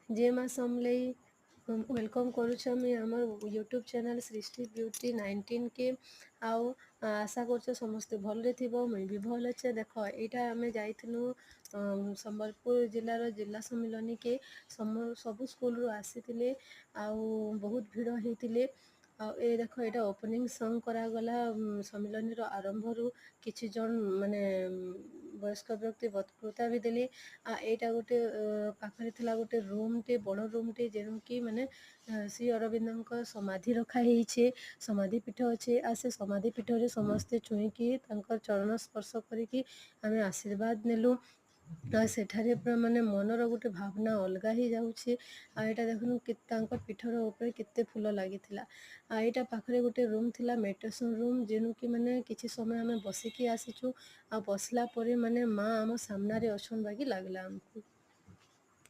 ଜୟ ମା ସମଲେଇ। Welcome କରୁଛେ ମୁଇଁ ଆମର୍ ୟୁଟ୍ୟୁବ୍ ଚ୍ୟାନେଲ୍ ସୃଷ୍ଟି ବ୍ୟୁଟି 19 କେ। ଆଉ ଆଶା କରୁଛେ ସମସ୍ତେ ଭଲରେ ଥିବ, ମୁଇଁ ବି ଭଲ୍ ଅଛେ। ଦେଖ, ଏଇଟା ଆମେ ଯାଇଥିଲୁ ସମ୍ବଲପୁର ଜିଲ୍ଲାର ଜିଲ୍ଲା ସମ୍ମିଳନୀକେ। ସବୁ ସ୍କୁଲରୁ ଆସିଥିଲେ ଆଉ ବହୁତ ଭିଡ଼ ହେଇଥିଲେ। ଆଉ ଏ ଦେଖ, ଏଇଟା ଓପନିଂ ସଙ୍ଗ୍ କରାଗଲା। ସମ୍ମିଳନୀର ଆରମ୍ଭରୁ କିଛି ଜଣ ମାନେ ବୟସ୍କ ବ୍ୟକ୍ତି ବକ୍ତୃତା ବି ଦେଲେ। ଆଉ ଏଇଟା ଗୋଟେ ପାଖରେ ଥିଲା ଗୋଟେ ରୁମ୍ଟେ, ବଡ଼ ରୁମ୍ଟେ, ଯେଉଁକି ମାନେ ଶ୍ରୀ ଅରବିନ୍ଦଙ୍କ ସମାଧି ରଖା ହେଇଛେ, ସମାଧି ପୀଠ ଅଛେ। ଆଉ ସେ ସମାଧି ପୀଠରେ ସମସ୍ତେ ଛୁଇଁକି, ତାଙ୍କର ଚରଣ ସ୍ପର୍ଶ କରିକି ଆମେ ଆଶୀର୍ବାଦ ନେଲୁ। ଆଉ ସେଠାରେ ପୁରା ମାନେ ମନର ଗୋଟେ ଭାବନା ଅଲଗା ହେଇଯାଉଛି। ଆଉ ଏଇଟା ଦେଖୁନୁ, ତାଙ୍କ ପୀଠର ଉପରେ କେତେ ଫୁଲ ଲାଗିଥିଲା। ଆଉ ଏଇଟା ପାଖରେ ଗୋଟେ ରୁମ୍ ଥିଲା, ମେଡ଼ିଟେସନ୍ ରୁମ୍, ଯେନୁକି ମାନେ କିଛି ସମୟ ଆମେ ବସିକି ଆସିଛୁ। ଆଉ ବସିଲା ପରେ ମାନେ ମା ଆମ ସାମ୍ନାରେ ଅଛନ୍ ବାଗି ଲାଗିଲା ଆମକୁ।